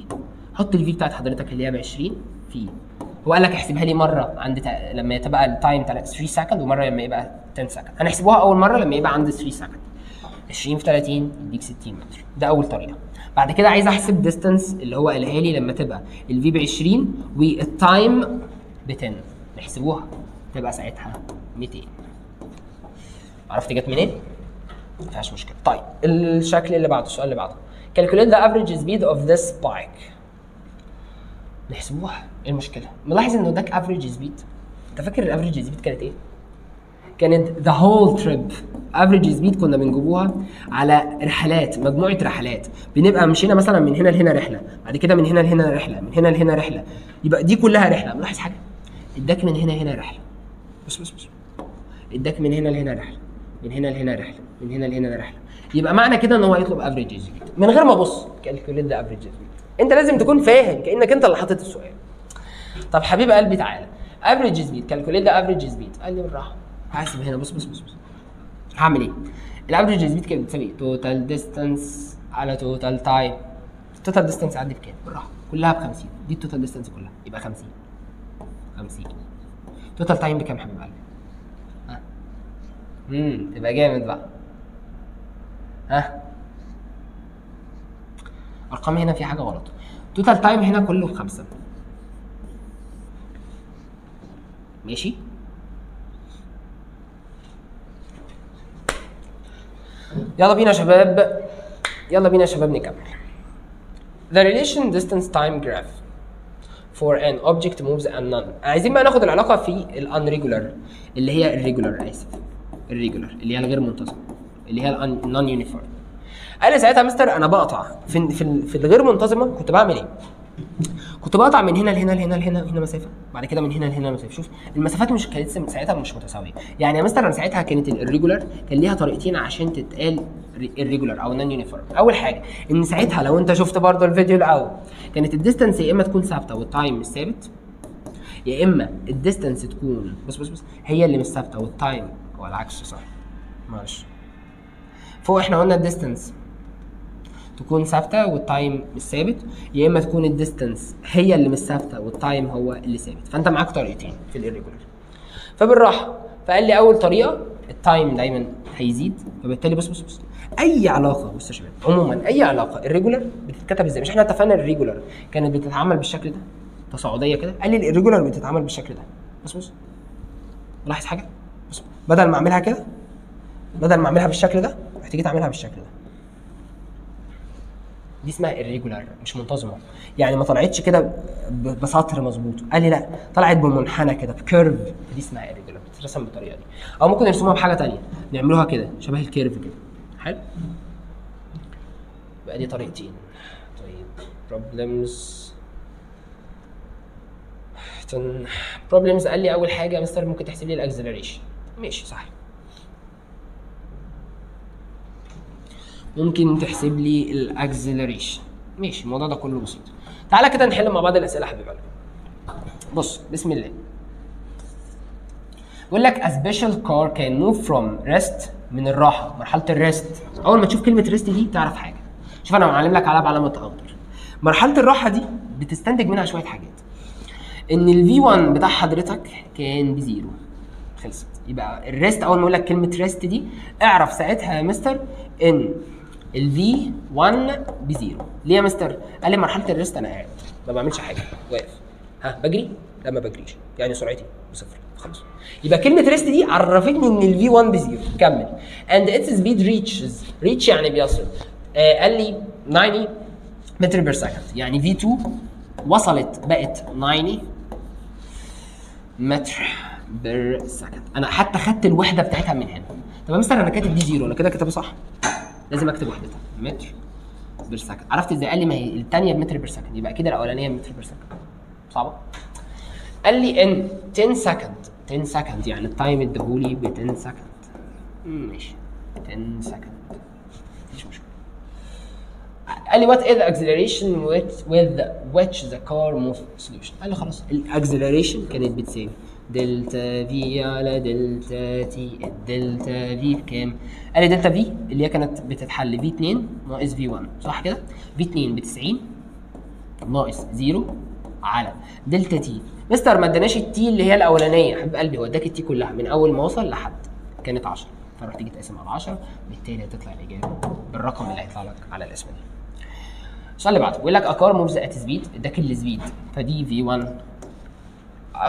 حط ال v بتاعت حضرتك اللي هي ب 20 في، هو قال لك احسبها لي مرة عند لما تبقى ال time 3 second، ومرة لما يبقى 10 second. هنحسبوها اول مرة لما يبقى عند 3 second. 20 في 30 يديك 60 متر، ده اول طريقه. بعد كده عايز احسب distance اللي هو قالها لي لما تبقى ال v ب 20 وال time ب 10، نحسبوها تبقى ساعتها 200. عرفت جت منين؟ ما فيهاش مشكلة. طيب الشكل اللي بعده، السؤال اللي بعده، calculate the average speed of this bike. نحسبوها، ايه المشكلة؟ ملاحظ انه اداك average speed. انت فاكر ال average speed كانت ايه؟ كانت the whole trip. average speed كنا بنجيبوها على رحلات، مجموعة رحلات، بنبقى مشينا مثلا من هنا لهنا رحله، بعد كده من هنا لهنا رحله، من هنا لهنا رحله، يبقى دي كلها رحله. ملاحظ حاجة؟ اداك من هنا هنا رحله، بص بص بص، اداك من هنا لهنا رحله، من هنا لهنا رحله، من هنا لهنا رحله، يبقى معنى كده ان هو هيطلب average speed من غير ما ابص. calculate the average speed، انت لازم تكون فاهم كانك انت اللي حاطط السؤال. طب حبيب قلبي تعالى، average speed، calculate the average speed. قال لي بالراحة، هحسب هنا، بص بص بص بص، هعمل ايه؟ ال average speed كانت بتساوي total distance على total time. ال total distance عندي بكام؟ بالراحة، كلها ب 50، دي ال total distance كلها، يبقى 50 50. total time بكام يا حبيب قلبي؟ ها؟ تبقى جامد بقى. ها؟ ارقام هنا في حاجة غلط. total time هنا كله ب5. ماشي؟ يلا بينا يا شباب، يلا بينا يا شباب نكمل. The relation distance time graph for an object moves and none. عايزين بقى ناخد العلاقة في ال unregular اللي هي ال regular، اسف، ال regular اللي هي الغير منتظمة، اللي هي ال non uniform. قال لي ساعتها مستر انا بقطع في الغير منتظمة، كنت بعمل ايه؟ كنت بقطع من هنا لهنا لهنا لهنا هنا مسافة، بعد كده من هنا لهنا مسافة. شوف المسافات مش كانت ساعتها مش متساوية، يعني يا مستر انا ساعتها كانت ال irregular كان ليها طريقتين عشان تتقال irregular او non uniform. اول حاجة ان ساعتها لو انت شفت برضو الفيديو الاول كانت ال distance يا اما تكون ثابتة وال time مش ثابت، يا اما ال distance تكون بص بص بص هي اللي مش ثابتة وال time هو العكس، صح؟ معلش، فوق احنا قلنا ال distance تكون ثابتة وال time مش ثابت، يا اما تكون ال distance هي اللي مش ثابتة وال time هو اللي ثابت. فانت معاك طريقتين في ال irregular. فبالراحه، فقال لي اول طريقه ال time دايما هيزيد، فبالتالي بص بص بص اي علاقة، بص يا شباب عموما اي علاقة irregular بتتكتب ازاي؟ مش احنا اتفقنا ال regular كانت بتتعمل بالشكل ده تصاعدية كده؟ قال لي ال irregular بتتعمل بالشكل ده. بص بص، لاحظ حاجة؟ بص، بدل ما اعملها كده، بدل ما اعملها بالشكل ده، محتاج اعملها بالشكل ده. دي اسمها irregular، مش منتظمة، يعني ما طلعتش كده بسطر مظبوط، قال لي لا طلعت بمنحنى كده ب curve، دي اسمها irregular، بتترسم بالطريقة دي. او ممكن نرسموها بحاجة ثانية، نعملوها كده شبه ال curve كده. حلو، يبقى دي طريقتين. طيب problems، problems قال لي اول حاجة يا مستر ممكن تحسب لي ال acceleration. ماشي صح، ممكن تحسب لي ال acceleration. ماشي، الموضوع ده كله بسيط. تعالى كده نحل مع بعض الاسئلة يا حبيب قلبي. بص بسم الله، بيقول لك a special car can move from rest، من الراحة، مرحلة ال rest. اول ما تشوف كلمة rest دي تعرف حاجة. شوف انا معلم لك عليها بعلامة اخضر. مرحلة الراحة دي بتستنتج منها شوية حاجات. ان ال V1 بتاع حضرتك كان ب zero، خلصت. يبقى ال rest اول ما اقول لك كلمة rest دي اعرف ساعتها يا مستر ان ال V1 ب zero. ليه يا مستر؟ قال لي مرحلة ال rest انا قاعد ما بعملش حاجة، واقف. ها بجري؟ لا ما بجريش، يعني سرعتي بصفر خلاص. يبقى كلمة rest دي عرفتني ان ال V1 ب zero. كمل. and its speed reaches، reach يعني بيصل. قال لي 90 متر per second، يعني V2 وصلت بقت 90 متر per second. انا حتى خدت الوحدة بتاعتها من هنا. طب يا مستر انا كاتب دي zero، انا كده كاتبها صح؟ لازم اكتب وحدتها متر per second. عرفت ازاي؟ قال لي ما هي الثانية بمتر per second، يبقى كده الاولانية بمتر per second. صعبة؟ قال لي ان 10 second، 10 second يعني ال time اداهولي ب 10 second. ماشي 10 second مفيش مشكلة. قال لي what is the acceleration with which the car moves solution. قال لي خلاص ال acceleration كانت بتساوي delta V على delta t. ال delta V بكام؟ قال لي delta V اللي هي كانت بتتحل V 2 ناقص V 1، صح كده؟ V 2 ب 90 ناقص 0 على delta t. مستر ما اداناش ال t اللي هي الاولانية، حبيب قلبي هو اداك ال t كلها من اول ما وصل لحد كانت 10، فرحت تيجي تقسم على 10، بالتالي هتطلع الاجابة بالرقم اللي هيطلع لك على القسمة دي. السؤال اللي بعده بيقول لك a car moves at speed، اداك ال speed فدي V 1،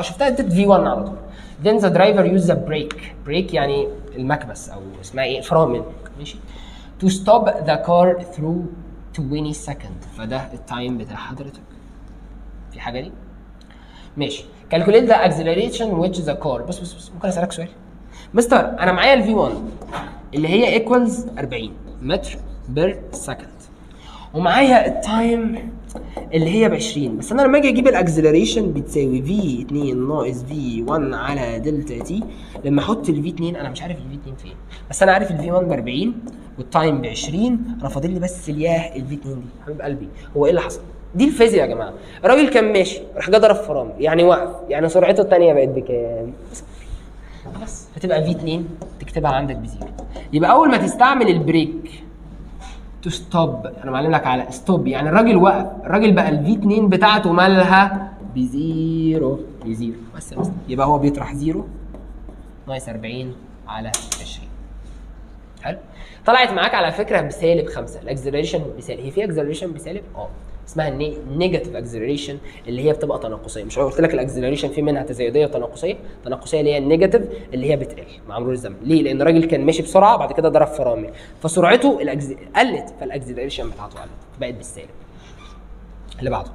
شفتها اديت V 1 على طول. then the driver use the brake، brake يعني المكبس او اسمها ايه، فرامل، ماشي، to stop the car through 20 second، فده ال time بتاع حضرتك. في حاجة دي؟ ماشي. calculate the acceleration which the car. بص بص بص، ممكن اسالك سؤال؟ مستر انا معايا ال V 1 اللي هي equals 40 متر per second، ومعايا ال time اللي هي ب 20، بس انا لما اجي اجيب ال acceleration بتساوي V 2 ناقص V 1 على delta t. لما احط ال V 2 انا مش عارف ال V 2 فين، بس انا عارف ال V 1 ب 40 وال time ب 20، انا فاضل لي بس الياه ال V 2 دي. حبيب قلبي هو ايه اللي حصل؟ دي الفيزياء يا جماعة. الراجل كان ماشي راح جه ضرب فرامل، يعني وقف، يعني سرعته الثانية بقت بكام؟ بس فتبقى V 2 تكتبها عندك ب zero. يبقى اول ما تستعمل ال brake to stop، انا معلم لك على stop، يعني الراجل وقف، الراجل بقى ال V 2 بتاعته مالها ب zero، ب zero بس يا مستر. يبقى هو بيطرح zero ناقص 40 على 20. حلو؟ طلعت معاك على فكرة بسالب 5، ال acceleration بسالب، هي في acceleration بسالب؟ اسمها negative acceleration اللي هي بتبقى تناقصيه. مش قلت لك ال acceleration في منها تزايديه وتناقصيه؟ تناقصيه اللي هي ال negative اللي هي بتقل مع مرور الزمن. ليه؟ لان الراجل كان ماشي بسرعة بعد كده ضرب فرامل، فسرعته قلت، فال acceleration بتاعته قلت، بقت بالسالب. اللي بعده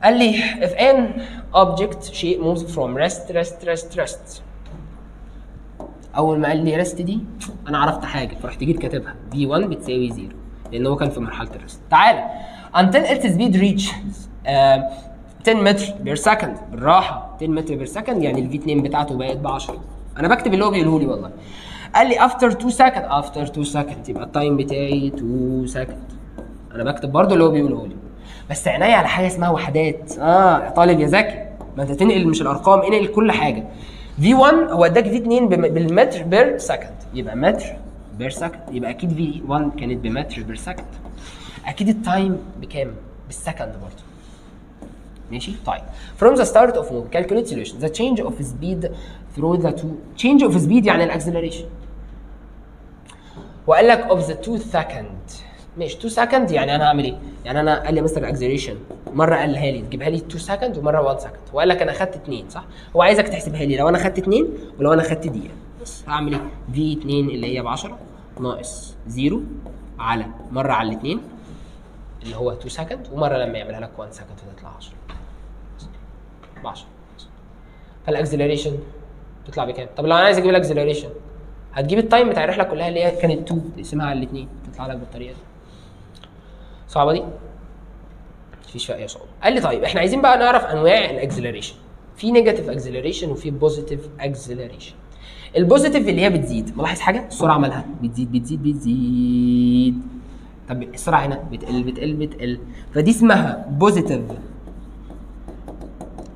قال لي if an object شيء moves from rest rest rest rest. اول ما قال لي rest دي انا عرفت حاجة، فرحت جيت كاتبها V1 بتساوي 0 لان هو كان في مرحلة ال rest. تعالى until its speed reaches 10 متر per second، بالراحة 10 متر per second، يعني ال V2 بتاعته بقت ب 10. انا بكتب اللي هو بيقوله لي والله. قال لي after 2 second، after 2 second يبقى ال time بتاعي 2 second. انا بكتب برضه اللي هو بيقوله لي، بس عينيا على حاجة اسمها وحدات. يا طالب يا ذكي، ما انت تنقل مش الارقام، انقل كل حاجة. V1 هو اداك V2 بالمتر per second، يبقى متر per second، يبقى اكيد V1 كانت بمتر per second. اكيد ال time بكام؟ بال second برضه. ماشي. طيب from the start of movement calculate solution the change of speed through the two change of speed يعني ال acceleration. وقال لك of the 2 second. ماشي 2 second يعني انا هعمل ايه؟ يعني انا قال لي مستر acceleration مرة قالها لي تجيبها لي 2 second ومرة 1 second، وقال لك انا اخدت 2 صح؟ هو عايزك تحسبها لي لو انا اخدت 2 ولو انا اخدت دقيقة. بس هعمل ايه؟ V 2 اللي هي ب 10 ناقص 0 على مرة على الاثنين اللي هو 2 second، ومرة لما يعملها لك 1 second تطلع 10 ب 10. فال acceleration تطلع بكام؟ طب لو انا عايز اجيب ال acceleration هتجيب ال time بتاع الرحلة كلها اللي هي كانت 2 تقسمها على الاثنين تطلع لك بالطريقة دي. صعبة دي؟ مفيش فيها اي صعوبة. قال لي طيب احنا عايزين بقى نعرف انواع ال acceleration. في negative acceleration وفي positive acceleration. ال positive اللي هي بتزيد، ملاحظ حاجة؟ السرعة مالها؟ بتزيد بتزيد بتزيد. طب السرعة هنا بتقل بتقل بتقل، فدي اسمها positive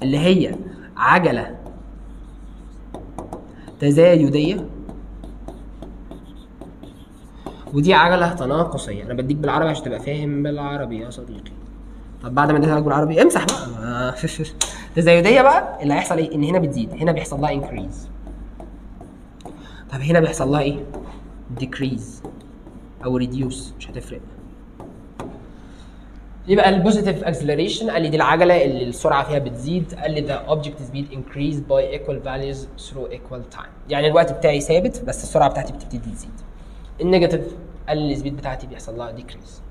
اللي هي عجله تزايديه، ودي عجله تناقصيه. انا بديك بالعربي عشان تبقى فاهم بالعربي يا صديقي. طب بعد ما اديتها لك بالعربي امسح بقى. تزايديه بقى اللي هيحصل ايه؟ ان هنا بتزيد، هنا بيحصل لها increase. طب هنا بيحصل لها ايه؟ decrease او reduce، مش هتفرق. يبقى ال positive acceleration قال لي دي العجلة اللي السرعة فيها بتزيد. قال لي the object speed increase by equal values through equal time، يعني الوقت بتاعي ثابت بس السرعة بتاعتي بتبتدي تزيد. ال negative قال لي ال speed بتاعتي بيحصل لها decrease.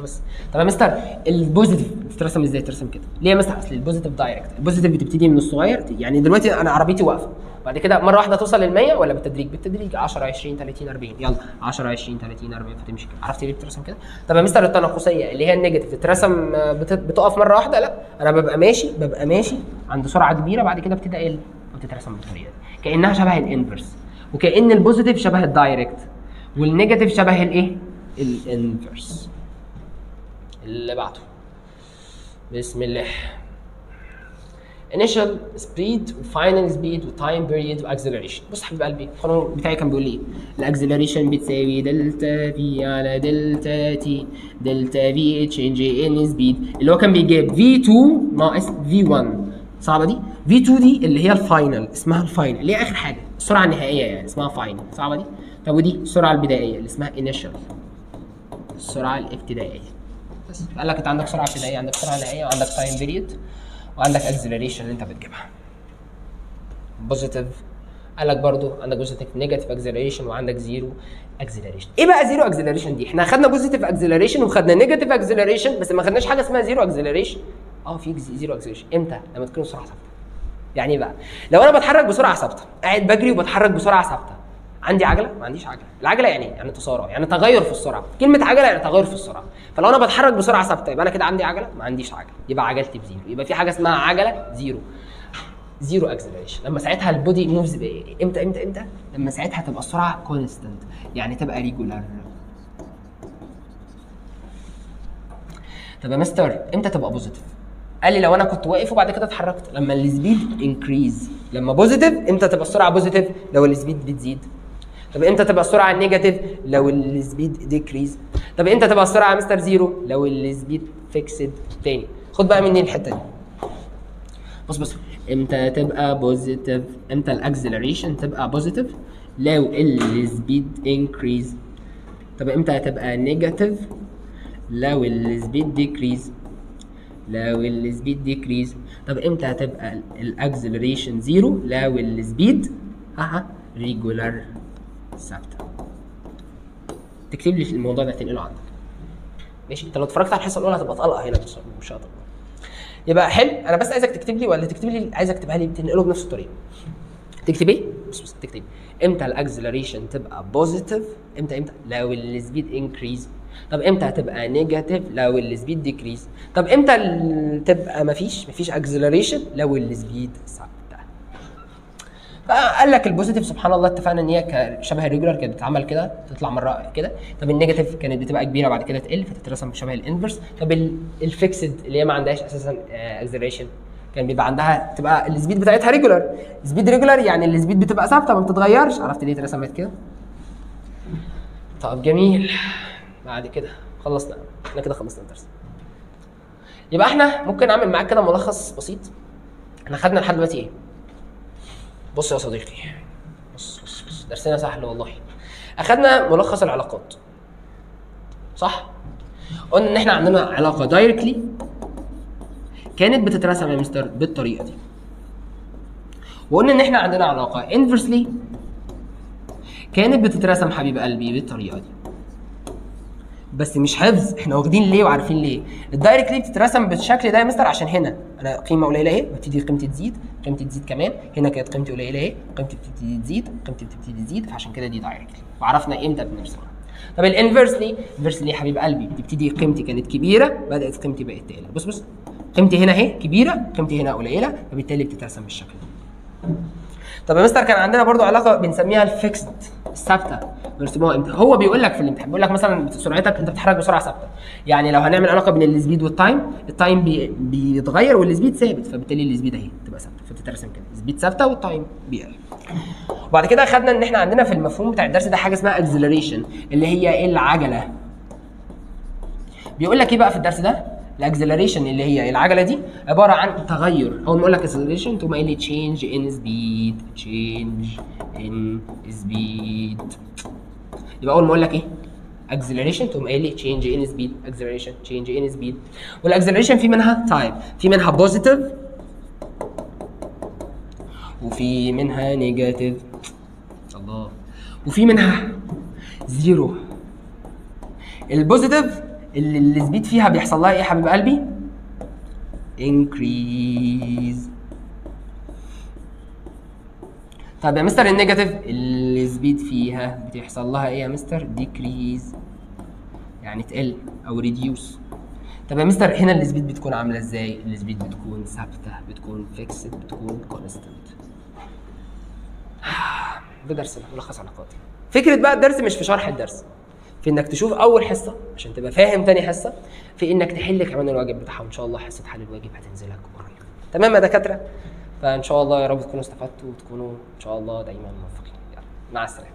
بس طب يا مستر ال positive بتترسم ازاي؟ ترسم كده. ليه يا مستر؟ اصل ال positive direct، ال positive بتبتدي من الصغير، يعني دلوقتي انا عربيتي واقفة بعد كده مرة واحدة توصل لل 100 ولا بالتدريج؟ بالتدريج 10 20 30 40، يلا 10 20 30 40 فتمشي كده. عرفت ليه بترسم كده؟ طب يا مستر التناقصيه اللي هي ال negative تترسم بتقف مرة واحدة؟ لا، انا ببقى ماشي، ببقى ماشي عند سرعة كبيرة بعد كده ابتدي اقل، وتترسم بالطريقة دي كانها شبه ال inverse، وكأن ال positive شبه ال direct وال negative شبه الايه؟ ال inverse. اللي بعده بسم الله initial speed و final speed و time period و acceleration. بص حبيب قلبي القانون بتاعي كان بيقول لي ايه؟ ال acceleration بتساوي delta V على delta t، delta V change in speed اللي هو كان بيجيب V2 ناقص V1. صعبة دي؟ V2 دي اللي هي ال final، اسمها ال final اللي هي اخر حاجة، السرعة النهائية يعني اسمها final. صعبة دي؟ طب ودي السرعة البدائية اللي اسمها initial، السرعة الابتدائية. بس قال لك انت عندك سرعة ابتدائية، عندك سرعة نهائية، وعندك time period، وعندك acceleration اللي انت بتجيبها. positive قال لك برضو عندك positive negative acceleration وعندك zero acceleration. ايه بقى zero acceleration دي؟ احنا خدنا positive acceleration وخدنا negative acceleration بس ما خدناش حاجة اسمها zero acceleration. في zero acceleration امتى؟ لما تكون السرعة ثابتة. يعني ايه بقى؟ لو انا بتحرك بسرعة ثابتة، قاعد بجري وبتحرك بسرعة ثابتة، عندي عجله؟ ما عنديش عجله. العجلة يعني ايه؟ يعني تسارع، يعني تغير في السرعة. كلمة عجله يعني تغير في السرعة. فلو انا بتحرك بسرعة ثابتة يبقى انا كده عندي عجله؟ ما عنديش عجله، يبقى عجلتي ب zero. يبقى في حاجة اسمها عجله zero، zero acceleration. لما ساعتها ال body moves امتى امتى امتى؟ لما ساعتها تبقى السرعة constant، يعني تبقى regular. طب يا مستر امتى تبقى positive؟ قال لي لو انا كنت واقف وبعد كده اتحركت، لما ال speed increase. لما positive امتى تبقى السرعة positive؟ لو ال speed بتزيد. طب امتى تبقى السرعة negative؟ لو ال speed decrease. طب امتى تبقى السرعة يا مستر zero؟ لو ال speed fixed. تاني خد بقى مني الحتة دي. بص بص، امتى تبقى positive؟ امتى ال acceleration تبقى positive؟ لو ال speed increase. طب امتى تبقى negative؟ لو ال speed decrease. لو ال speed decrease. طب امتى هتبقى ال acceleration zero؟ لو ال speed regular ثابتة. تكتب لي الموضوع ده تنقله عندك. ماشي، انت لو اتفرجت على الحصة الاولى هتبقى طلقه هنا مش هتبقى. يبقى حلو، انا بس عايزك تكتب لي، ولا تكتب لي، عايزك تكتبها لي تنقله بنفس الطريقة. تكتب ايه؟ بص بص، تكتب امتى ال acceleration تبقى positive؟ امتى امتى؟ لو ال speed increase. طب امتى هتبقى negative؟ لو ال speed decrease. طب امتى تبقى مفيش acceleration؟ لو ال speed ثابتة. فقال لك ال positive سبحان الله اتفقنا ان هي شبه ال regular كانت بتتعمل كده، تطلع مرة كده. طب ال negative كانت بتبقى كبيرة بعد كده تقل فتترسم شبه ال inverse. طب ال fixed اللي هي ما عندهاش اساسا acceleration كان بيبقى عندها تبقى ال speed بتاعتها regular. speed regular يعني ال speed بتبقى ثابتة ما بتتغيرش. عرفت ليه اترسمت كده؟ طب جميل. بعد كده خلصنا، احنا كده خلصنا الدرس. يبقى احنا ممكن اعمل معاك كده ملخص بسيط. احنا خدنا لحد دلوقتي ايه؟ بص يا صديقي، بص بص بص، درسنا سهل والله. اخدنا ملخص العلاقات صح؟ قلنا ان احنا عندنا علاقة directly كانت بتترسم يا مستر بالطريقة دي، وقلنا ان احنا عندنا علاقة inversely كانت بتترسم حبيب قلبي بالطريقة دي. بس مش حفظ، احنا واخدين ليه وعارفين ليه. ال directly بتترسم بالشكل ده يا مستر عشان هنا انا قيمة قليله اهي ببتدي قيمتي تزيد، قيمتي تزيد كمان، هنا كانت قيمتي قليله اهي، قيمتي بتبتدي تزيد، قيمتي بتبتدي تزيد، فعشان كده دي directly، وعرفنا امتى بنرسمها. طب ال inversely، inversely يا حبيب قلبي بتبتدي قيمتي كانت كبيرة بدات قيمتي بقت تقل. بص بص، قيمتي هنا اهي كبيرة، قيمتي هنا قليله، فبالتالي بتترسم بالشكل ده. طب يا مستر كان عندنا برضو علاقة بنسميها ال fixed، الثابتة، بنرسموها امتى؟ هو بيقول لك في الامتحان، بيقول لك مثلا سرعتك انت بتتحرك بسرعة ثابتة، يعني لو هنعمل علاقة بين ال speed وال time، ال time بيتغير وال speed ثابت، فبالتالي ال speed اهي تبقى ثابتة، فتترسم كده speed ثابتة وال time بيقل. وبعد كده اخدنا ان احنا عندنا في المفهوم بتاع الدرس ده حاجة اسمها acceleration اللي هي العجلة. بيقول لك ايه بقى في الدرس ده؟ ال acceleration اللي هي العجلة دي عبارة عن تغير. اول ما اقول لك acceleration تقوم قايل لي change in speed، change in speed. يبقى اول ما اقول لك ايه؟ acceleration تقوم قايل لي change in speed، acceleration change in speed. وال acceleration في منها type، في منها positive وفي منها negative، الله، وفي منها zero. ال positive اللي ال speed فيها بيحصل لها ايه يا حبيب قلبي؟ increase. طب يا مستر ال negative ال speed فيها بتحصل لها ايه يا مستر؟ decrease، يعني تقل او reduce. طب يا مستر هنا ال speed بتكون عامله ازاي؟ ال speed بتكون ثابتة، بتكون fixed، بتكون constant. ده درسنا ملخص علاقات. فكرة بقى الدرس مش في شرح الدرس، في انك تشوف اول حصة عشان تبقى فاهم تاني حصة، في انك تحل كمان الواجب بتاعها، وان شاء الله حصة حل الواجب هتنزلك قريب. تمام يا دكاترة؟ فان شاء الله يا رب تكونوا استفدتوا وتكونوا ان شاء الله دايما موفقين. يلا مع السلامة.